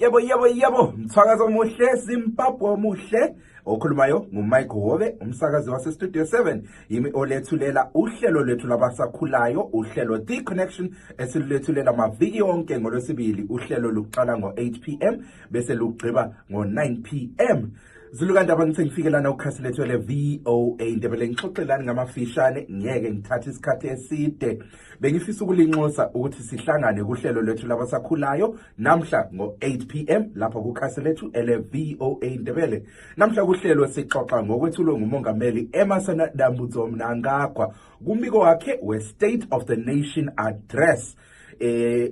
Yebo, mthakazo omuhle, Zimbabwe omuhle. Okhulumayo nguMike Hove, umsakazi wase Studio 7. Yimi olethulela uhlelo lethu labasakhulayo, uhlelo The Connection esilethulela amaviki onke ngolwesibili. Uhlelo luqala ngo-8 p.m. bese lugqiba ngo-9 p.m. Zilukandaba ngithe ngifikela na ukhasi lethu le VOA Ndebele ngixoxelani ngamafishane ngeke ngithathe isikhathi eside. Bengifisa ukulinxusa ukuthi sihlangane kuhlelo lethu labasakhulayo namhla ngo-8 p.m. lapha kukhasi lethu ele VOA Ndebele. Namhla kuhlelo sixoxa ngokwethulwe ngumongameli Emmerson Dambudzo Mnangagwa kumbiko wakhe we-State of the Nation Address.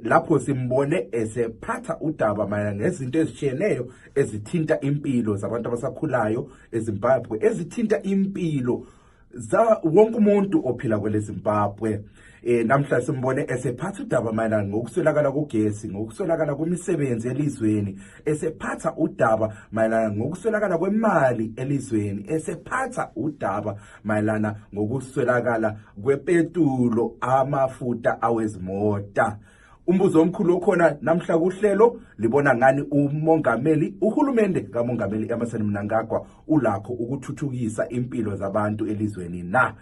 Lapho simbone esephatha udaba mayelana nezinto ezitshiyeneyo ezithinta impilo zabantu abasakhulayo eZimbabwe, ezithinta impilo za wonke umuntu ophila kwele Zimbabwe. Namhla simbone esephatha udaba mayelana ngokuswelakala kogesi, ngokuswelakala kwemisebenzi elizweni, esephatha udaba mayelana ngokuswelakala kwemali elizweni, esephatha udaba mayelana ngokuswelakala kwepetulo, amafuta awezimota. Umbuzo omkhulu okhona namhla kuhlelo libona ngani umongameli, uhulumende kamongameli Emmerson Mnangagwa ulakho ukuthuthukisa impilo zabantu elizweni na?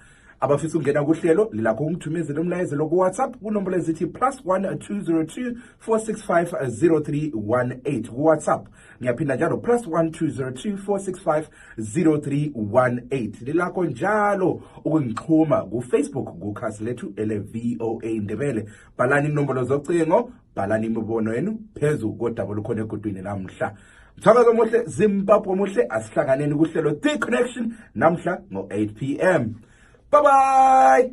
Abafisa ungena kuhlelo lilakho ukungithumezela umlayezelo ku WhatsApp kunombolo ezithi +1 202 465 0318 ku WhatsApp. Ngiyaphinda njalo +1 202 465 0318. Lilakho njalo ukungixhuma ku Facebook kukhasi lethu ele VOA Ndebele. Bhalani inombolo zocingo, bhalani imibono yenu phezulu kodaba lukhona egudwini namhla. Mthakazo omuhle, Zimbabwe omuhle, asihlanganeni kuhlelo The Connection namhla ngo-8 p.m. Bye-bye!